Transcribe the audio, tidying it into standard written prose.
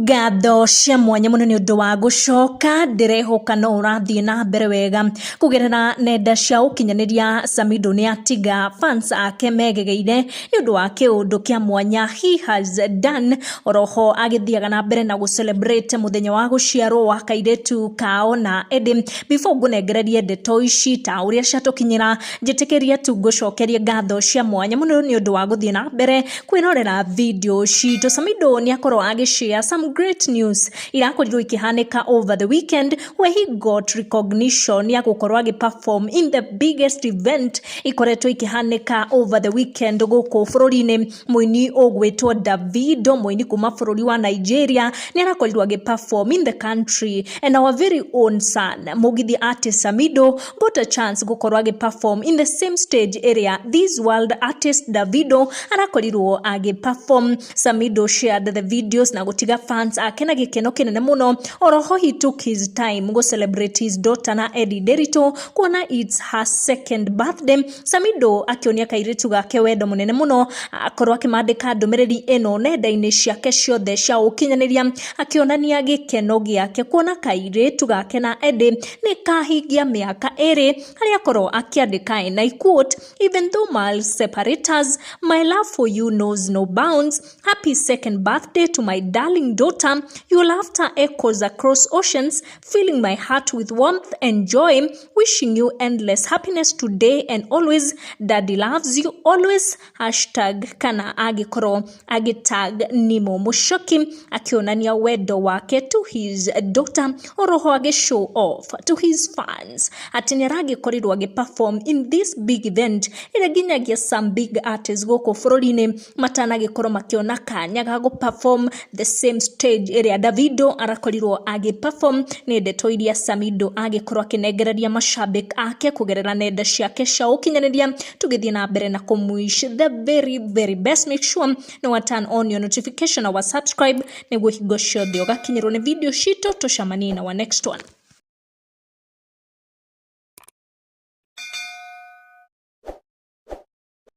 Ngatho cia mwanya mũno nĩ ũndũ wa gũcoka, ndĩrehoka no ũrathiĩ na mbere wega kũgerera nenda cia ũkinyanĩria. Samidoh nĩ atiga fans ake megegeire nĩ ũndũ wa kĩũndũ kĩa mwanya he has done. Oroho agĩthiaga na mbere na gũ celebrate mũthenya wa gũciarwo wa kairĩtu kao na Eddie. Before ngũnengererie ndeto ici ta ũrĩa ciatũkinyĩra, njĩtĩkĩrie tu ngũcokerie ngatho cia mwanya mũno nĩ ũndũ wa gũthiĩ na mbere kwĩrorera video citũ. Samidoh nĩ akorwo agĩ share some great news irakorirwo ikĩhanĩka over the weekend, where he got recognition ya gũkorwo agĩ perform in the biggest event ikoretwo ikĩhanĩka over the weekend gũkũ bũrũri-inĩ. Mũini ũgwĩtwo Davido, mũini kuma bũrũri wa Nigeria, nĩ arakorirwo agĩ perform in the country, and our very own son, Mũgithi artist Samidoh, got a chance gũkorwo agĩ perform in the same stage ĩrĩa this world artist Davido arakorirwo agĩ perform. Samidoh shared the videos na gũtiga fans ake na gĩkeno kĩnene mũno. Oroho he took his time go celebrate his daughter na Eddie Nderitu, kuona it's her second birthday. Samidoh akĩonia kairĩtu gake wendo mũnene mũno, akorwo akĩmandĩka ndũmĩrĩri ĩno nenda-inĩ ciake ciothe cia ũkinyanĩria, akĩonania gĩkeno gĩake kuona kairĩtu gake na Eddie nĩ kahingia mĩaka 2, harĩa akorwo akĩandĩka, and I quote, "Even though miles separate us, my love for you knows no bounds. Happy second birthday to my darling daughter. Your laughter echoes across oceans, filling my heart with warmth and joy. Wishing you endless happiness today and always. Daddy loves you always." Hashtag kana agĩkorwo agĩtag Nimo Mushoki, akĩonania wendo wake to his daughter, oroho agĩ show off to his fans atĩ nĩ aragĩkorirwo agĩ perform in this big event ĩrĩa nginyagia some big artists gũkũ bũrũri-inĩ matanagĩkorwo makĩona kanya ga gũ perform the same stage ĩrĩa Davido arakorirwo agĩ perform. Nĩ ndeto iria Samidoh agĩkorwo akĩnengereria mashabik ake kũgerera nenda ciake cia ũkinyanĩria. Tũgĩthiĩ na mbere na kũmwish the very very best, make sure nĩ wa turn on your notification na wa subscribe nĩguo hingo ciothe ũgakinyĩrwo nĩ video citũ. Tũcemanie na wa next one.